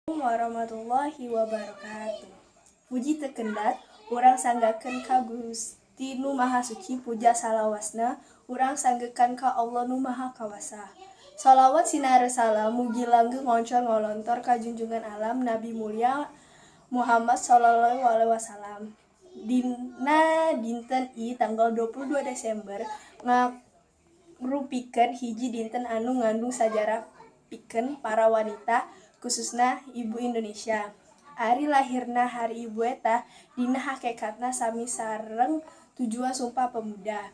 Warahmatullahi wabarakatuh. Puji teu kendat urang sanggakeun ka Gusti Nu Maha Suci, puja salawasna urang sanggakeun ka Allah Nu Maha Kawasa. Shalawat sinareng salam mugi langgeng ngoncor ngolontor ka junjungan alam, Nabi Mulia Muhammad Shallallahu Alaihi Wasallam. Dina dinten ieu tanggal 22 Desember ngarupikeun hiji dinten anu ngandung sajarah pikeun para wanita, khususna ibu Indonesia. Ari lahirna Hari Ibu eta dina hakekatna sami sareng tujuan Sumpah Pemuda,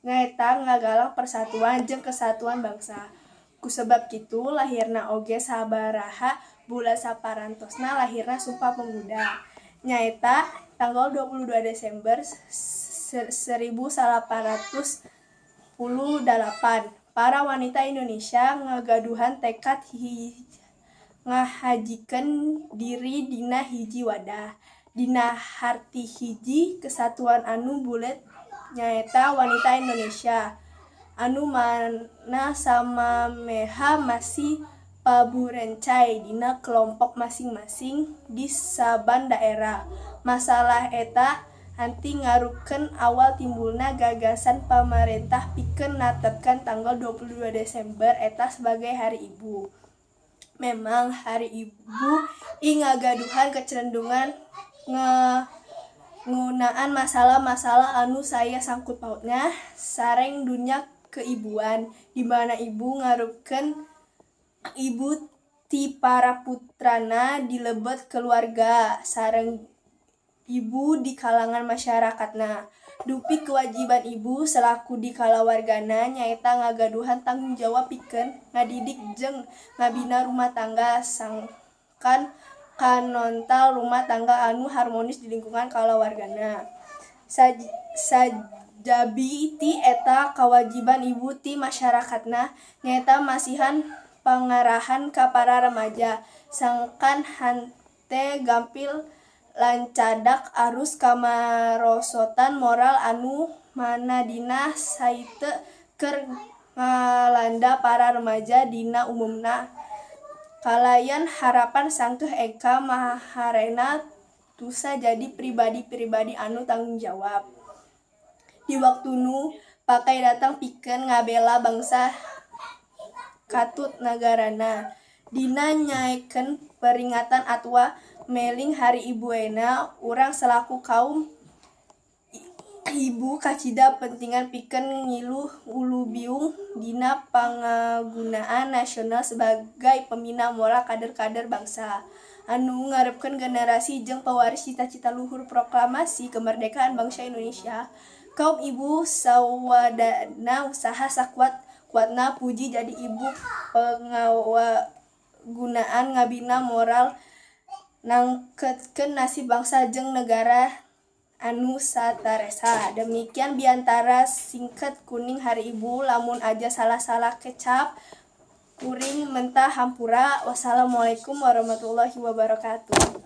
nyaeta ngagalang persatuan jeung kesatuan bangsa. Kusebab kitu lahirna oge sabaraha bulan saparantosna lahirna Sumpah Pemuda, nyaeta tanggal 22 Desember 1948, para wanita Indonesia ngagaduhan tekad ngahijikeun diri dina hiji wadah, dina harti hiji kesatuan anu bulet, nyaeta wanita Indonesia, anu mana samameha masih paburencay dina kelompok masing-masing di saban daerah. Masalah eta anti ngarupkeun awal timbulna gagasan pamarentah pikeun netepkeun tanggal 22 Desember eta sebagai Hari Ibu. Memang Hari Ibu ngagaduhan kecenderungan ngeunaan masalah-masalah anu saya sangkut pautna sareng dunya keibuan, di mana ibu ngarupkeun ibu ti para putrana di lebet keluarga sareng ibu di kalangan masyarakatna. Dupi kewajiban ibu selaku di kalawargana nyaeta ngagaduhan tanggung jawab pikeun ngadidik jeung ngabina rumah tangga sangkan kanontal rumah tangga anu harmonis di lingkungan kalawargana. Sajabi ti eta, kawajiban ibu ti masyarakatna nyaeta masihan pangarahan ka para remaja sangkan henteu gampil lancadak arus kamarosotan moral anu mana dina saite keur ngalanda para remaja dina umumna, kalayan harapan sangkeuh engka maharena tusa jadi pribadi-pribadi anu tanggung jawab di waktu nu bakal datang pikeun ngabela bangsa katut nagarana. Dina nyaekeun peringatan atawa meling Hari Ibu ayeuna, urang selaku kaum ibu kacida pentingna pikeun ngilu ulubiung dina pangagunaan nasional sebagai pembina moral kader-kader bangsa anu ngarupkeun generasi jeung pewaris cita-cita luhur proklamasi kemerdekaan bangsa Indonesia. Kaum ibu sawadana usaha sakuat-kuatna puji jadi ibu pangagunaan ngabina moral nangketkeun nasib bangsa jeung negara anu sataresa. Demikian biantara singkat kuring Hari Ibu. Lamun aya salah-salah kecap, kuring menta hampura. Wassalamualaikum warahmatullahi wabarakatuh.